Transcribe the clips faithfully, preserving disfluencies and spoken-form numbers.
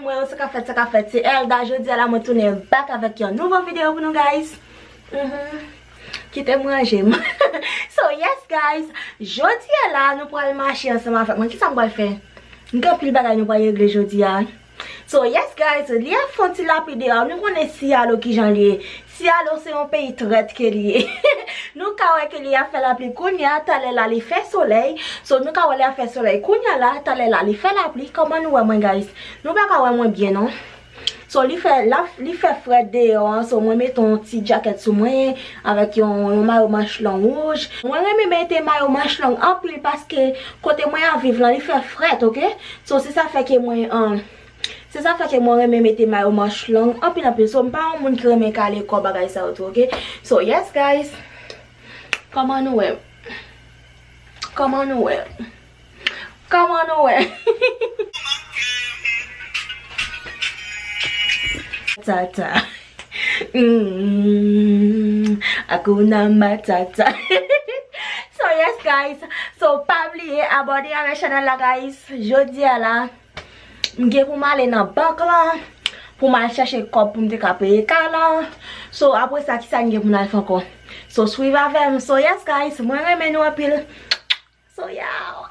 Mwen, sa k ap fèt, sa k ap fèt, se Elda. Jodi a la, mwen tounen back avèk yon nouvo videyo pou nou, guys. Mhm. Kite m ranje m. So, yes, guys. Jodi a la, nou pral mache ansanm avèk mwen. Kisa m pral fè? M gen anpil bagay nou pral regle jodi a. So, yes, guys, li ap fè yon ti lapli deyò. Nou konnen Siyalo kijan li ye. Siyalo se yon peyi trèt ke li ye. Nou ka wè ke li ap fè lapli kounye a, talè la li fè solèy. So, nou ka wè li ap fè solèy kounye a la, talè la li fè lapli. Kòman nou wè mwen, guys? Nou pa ka wè mwen byen, non. So, li fè, la, li fè frèt deyò an. So, mwen mete yon ti djakèt sou mwen avèk yon, yon mayo manch long wouj. Mwen renmen mete mayo manch long anpil paske kote mwen ap viv lan, li fè frèt, oke? So, se sa fè ke mwen, um, Se sa fè ke mwen renmen mete mayo manch long anpil, anpil. So, m pa yon moun ki renmen kale kò, bagay sa yo tou, oke? So, yes, guys. Kòman nou wè? Kòman nou wè? Kòman nou wè? Tata. Mm, Hakuna Matata. So, yes, guys. So, pa bliye abòne avèk chanèl la, guys. Jodi a la, m gen pou m ale nan bank lan, pou m al chèche kòb pou m te ka peye kay lan. So, apre sa, kisa n gen pou n al fè ankò? So, swiv avè m. So, yes, guys, mwen renmen nou anpil. So, yeah.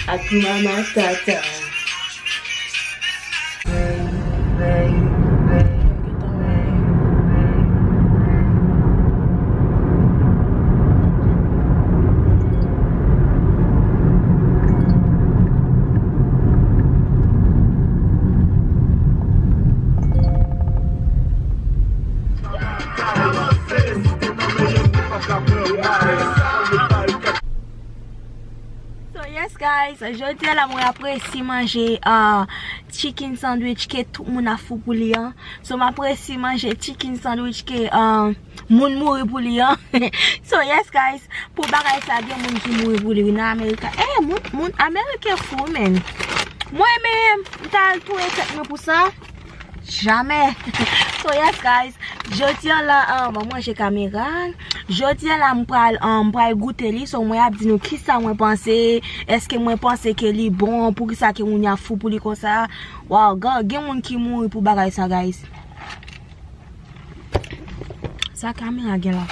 Hakuna Matata. So, yes, guys, jodi a la mwen ap resi manje, ah, chicken sandwich ke tout moun ap fou pou li an. So, m ap resi manje chicken sandwich ke, ah, moun mouri pou li an. So, yes, guys, pou bagay sa, gen moun ki mouri pou li, wi, nan Amerika. Eh, moun, moun Ameriken fou, men. Mwen menm, m ta al touye tèt mwen pou sa. Jamè. So, yes, guys, jodi a la, ah, mwen manje kamera. Jodi a la, m pral, ah, m pral goute li. So, mwen ap di nou kisa mwen panse. Èske mwen panse ke li bon? Poukisa ke moun ap fou pou li konsa? Wow, gen, gen moun ki mouri pou bagay sa, guys. Sa kamera gen la.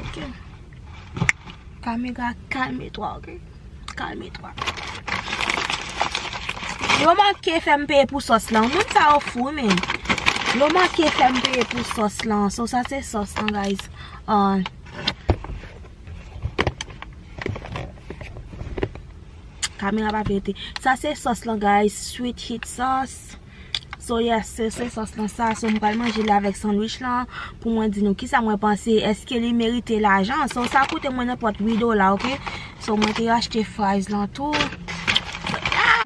Ok. Kamera, calme-toi, ok? Calme-toi. Yo manke fè m peye pou sòs lan. Moun sa yo fou, men. Yo manke fè m peye pou sòs lan. So, sa se sòs lan, guys. Ah. Kamera pa vle rete. Sa se sòs lan, guys. Sweet hit sauce. So, yes, se, se sòs lan sa. So, m pral manje li avèk sandwich lan pou mwen di nou kisa mwen panse. Èske li merite lajan? So, sa koute mwen nenpòt uit dola, ok? So, mwen te achte fries lan tou. Ah!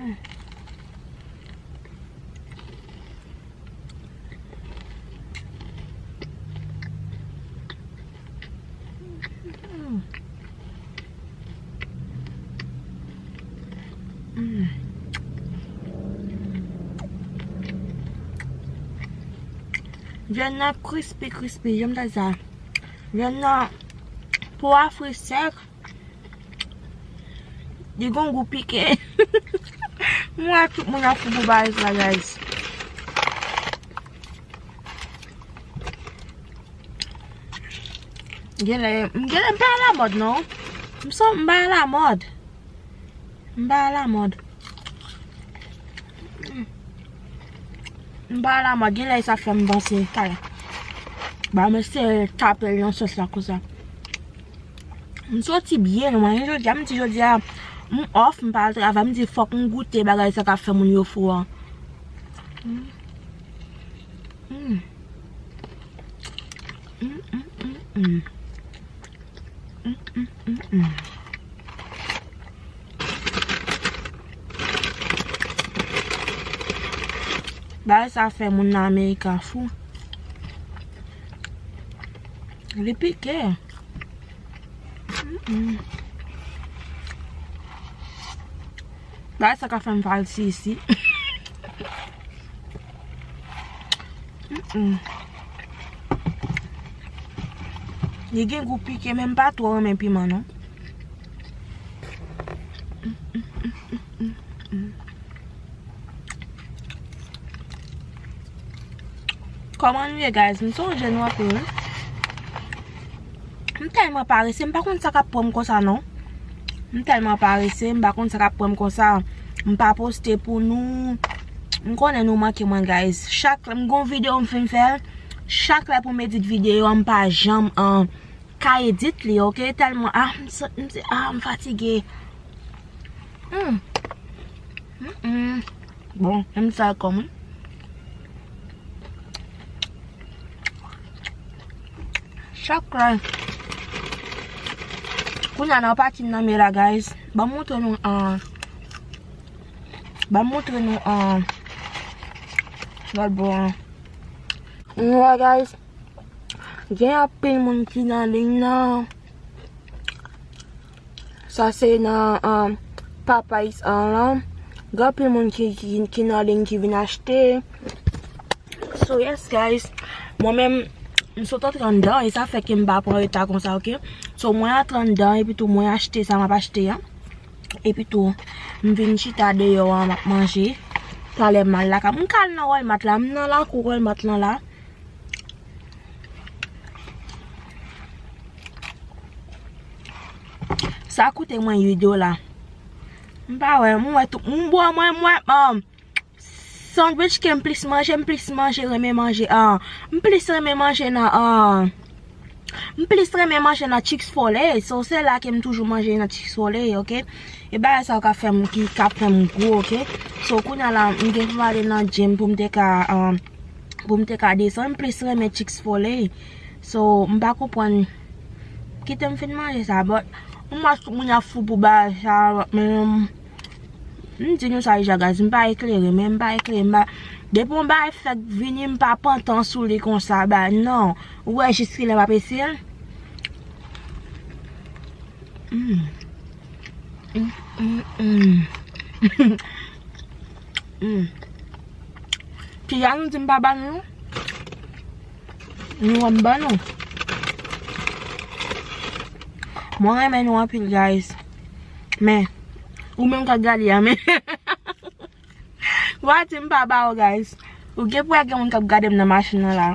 Mm. Mm. Vyann nan krispi, krispi, janm ta sa. Vyann nan po a fri sèk. Li gon gou pike. M wè tout moun ap fou pou bagay sa, guys. Genlè, m genlè m pa alamòd, non. M santi m pa alamòd. M pa alamòd. M pa alamòd. Genlè sa fè m panse, talè. Ba, m eseye tape l nan sòs la konsa. M soti byen lwen jodi a, m di jodi a, m off, m pa al travay, m di fòk m goute bagay sa k ap fè moun yo fou an. Mm. Mm. Mm, mm, mm, mm. Mm, mm, mm, mm. Bagay sa fè moun nan Amerika fou. Li pike. Mm. Bagay sa ka fè m falsi isi. Mm-mm. Li gen gou pike, men m pa twò renmen piman, non. Kòman nou ye, guys? M sonje nou anpil, wi. M tèlman parese, m pa konn sa k ap pran m konsa, non. M tèlman parese, m pa konn sa k ap pran m konsa. M pa poste pou nou. M konnen nou manke mwen, guys. Chak lè m gon videyo m fin fè l, chak lè pou m edit videyo a, m pa janm, an, ka edit li, oke? Tèlman, ah, m santi, m se, ah, m fatige. Hmm. Mm-mm. Bon, m sa kòm. Chak lè. Kounye a nan pati m nan men la, guys. Ban m montre nou, ah, ban m montre nou, ah, lòt bò a. Nou wè, guys. Gen anpil moun ki nan liy nan. Sa se nan, um, Popeyes an lan. Gen anpil moun ki, ki, ki nan liy ki vin achte. So, yes, guys. Mwen menm, m sot antre anndan e sa fè ke m pa pran reta konsa, oke? So, mwen antre anndan epi tou mwen achte sa m ap achte a. Epi tou, m vin chita deyò a, m ap manje. Talè m al lakay. M ka al nan Walmart la, m nan lakou Walmart lan la. Sa koute mwen uit dola. M pa wè, m wè tou, m bwè, mwen, mwen, um, sandwich ke m plis manje, m plis manje, renmen manje, ah, m plis renmen manje nan, ah, m plis renmen manje nan Chick-fil-A, so se la ke m toujou manje nan Chick-fil-A, oke? E bagay sa yo ka fè m, ki ka fè m gwo, oke? So, kounye a la, m gen pou m ale nan gym pou m te ka, um, pou m te ka desann, m plis renmen Chick-fil-A. So, m pa konprann. Kite m fin manje sa, but m wè tout moun ap fou pou bagay sa, men m di nou sa deja, guys, m pa eklere, men m pa eklere, m pa, depi yon bagay fèk vini, m pa pantan sou li konsa, ba, non. Ou wè jis kilè m ap eseye l? Mm. Mm, mm, mm. Mm. Piga nou di m pa ba nou. Nou wè m ba nou. Mwen renmen nou anpil, guys. Men, ou menm k ap gade a, men. Wa di m pa ba ou, guys. Ou gen pou wè gen moun k ap gade m nan machin nan la.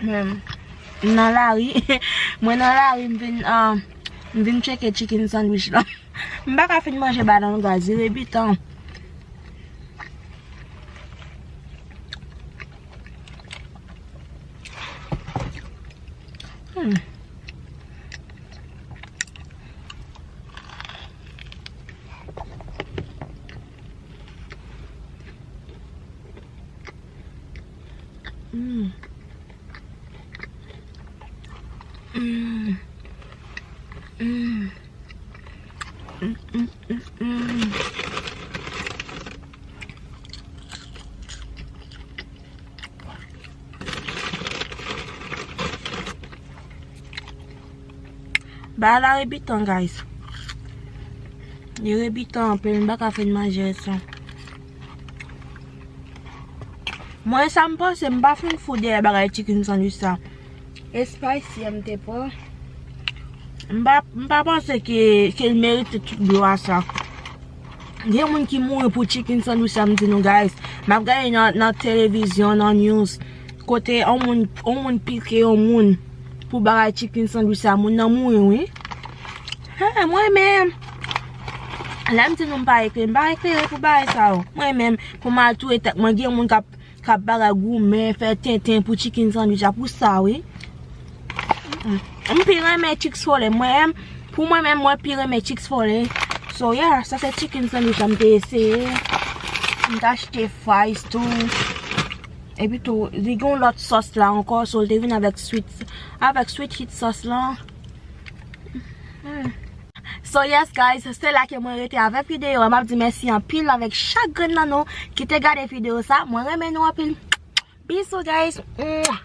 Men, m nan lari. Mwen nan lari, m vin, ah, m vin tcheke chicken sandwich la. M pa ka fin manje banan, guys, li rebitan. Hmm. Mm. Mm. Mm. Mm, mm, mm, mm. Bagay la rebitan, guys. Li rebitan anpil, m pa ka fin manje sa. Mwen, sa m panse, m pa fin fou dèyè bagay chicken sandwich sa. E spicy a m te pran. M pa, m pa panse ke, ke l merite tout glwa sa. Gen moun ki mouri pou chicken sandwich sa, m di nou, guys. M ap gade nan, nan televizyon, nan news. Kote yon moun, yon moun pike yon moun pou bagay chicken sandwich sa, moun nan mouri, wi. Hen, mwen menm. Lè m di nou m pa eklere, m pa eklere pou bagay sa yo. Mwen menm, pou m al touye tèt mwen, gen moun k ap k ap bagay goumen, fè tenten pou chicken sandwich la, pou sa, wi. Mm. M pi renmen Chick-fil-A, mwen, pou mwen menm, mwen pi renmen Chick-fil-A. So, yeah, sa se chicken sandwich la m te eseye. M te achte fries tou. Epi tou, li gen yon lòt sòs la ankò, so, l te vin avèk sweet, avèk sweet hit sauce la. Mm. So yes guys, se la ke mwen rete avèk videyo a. M ap di mèsi anpil avèk chak grenn nan nou ki te gade videyo sa. Mwen renmen nou anpil. Bisou guys. Mwah.